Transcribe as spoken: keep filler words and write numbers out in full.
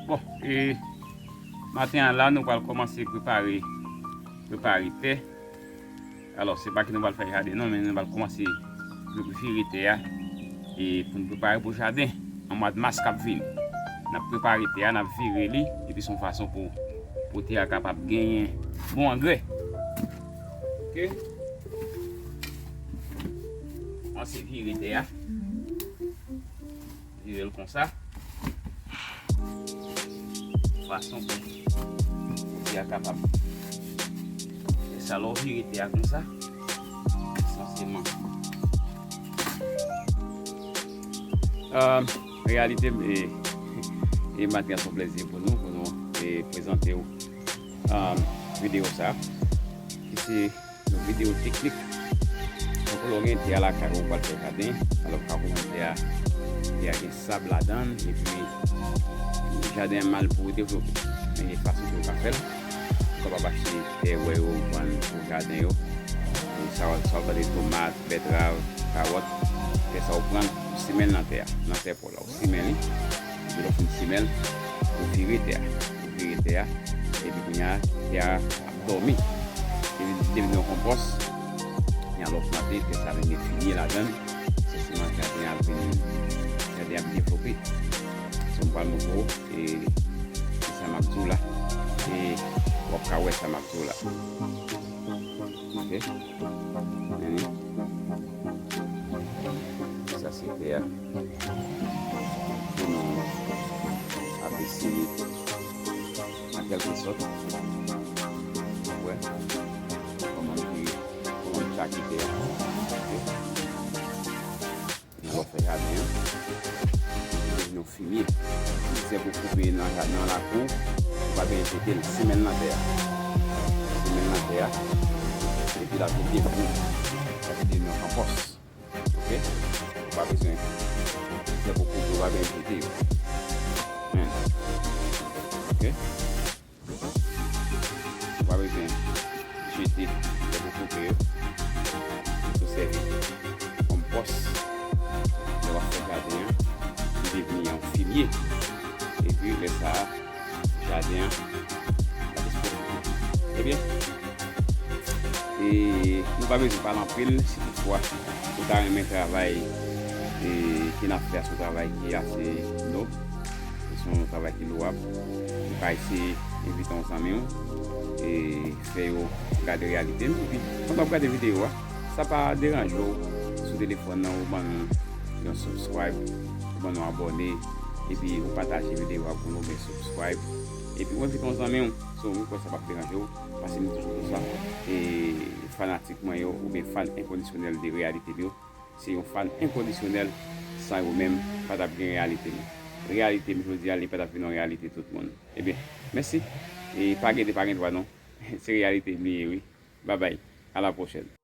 Bon, e maten an la, nou pral kòmanse prepare, prepare tè. Alò, se pa ke nou pral fè jaden non, men nou pral kòmanse vire tè a, e pou n prepare pou jaden an mwa mas k ap vini. N ap prepare tè a, n ap vire li, epi se yon fason pou, pou tè a kapab genyen bon angrè. Oke? Kòmanse vire tè a. Vire l konsa. Fason pou, pou tè a kapab. E sa, lè w vire tè a konsa, esansyèlman. An reyalite, e, e maten an se yon plèzi pou nou, pou nou, e, prezante w, um, videyo sa, ki se yon videyo teknik. Tankou lè w gen tè a lakay ou, ou pral fè jaden, alò w ka konprann tè a, tè a gen sab ladan l, epi jaden an mal pou ou devlope. Men gen fason pou ou ka fè l. Ou kapab achte tè wè yo vann pou jaden yo. E sa, sa w tande tomat, bètrav, kawòt, tè sa ou pran l, ou simen l nan tè a, nan tè pòl la, ou simen li, epi lè w fin simen l, ou vire tè a, ou vire tè a, epi kounye a, tè a ap dòmi. Epi li devni yon konpòs, epi lè w plante, tè sa vin gen fimye ladan l, se sèlman jaden an ap vin, jaden an ap devlope. So, m pral montre w, e, e sa m ap di w la, e w ap ka wè sa m ap di w la. Oke? Men li. Sa se tè a. Pou nou ap eseye, an kèlke sòt, wè kòman m vire, kòman m tchake tè a. Oke? Lè w fè jaden an, li vin yon fimye. Zèb ou koupe nan, nan lakou, ou pa bezwen jete l, simen l nan tè a. Simen l nan tè a, epi l ap vin devni, l ap vin devni yon konpòs. Oke? Ou pa bezwen, zèb ou koupe, ou pa bezwen jete yo. Men. Oke? Ou pa bezwen jete lè ou koupe yo. Ou tou sèvi kòm pòs. Lè w ap fè jaden an, li devni yon fimye. Epi lè sa a, jaden an ap ekspoze. Ebyen, e nou pa bezwen pale anpil, si toutfwa ou ta renmen travay, e, ke n ap fè a, se yon travay ki ase nob. Se yon travay ki lwab. Ou ka eseye envite yon zanmi w, e fè yo gade reyalite m. Epi, pandan w ap gade videyo a, sa pa deranje w, sou telefòn nan, ou ban nou yon subscribe, ou ban nou abòne, epi ou pataje videyo a pou nou, oubyen subscribe, epi ou envite yon zanmi w. So, mwen kwè sa p ap deranje w, paske m toujou di sa, e fanatik mwen yo, oubyen fan enkondisyonèl de reyalite m yo, se yon fan enkondisyonèl. San yo menm, pa t ap gen reyalite m. Reyalite m jodi a, li pa t ap vin yon reyalite tout moun. Ebyen, mèsi. E pa gen de, pa gen dwa non. Se reyalite m li ye, wi. Babay. A la pwochèn.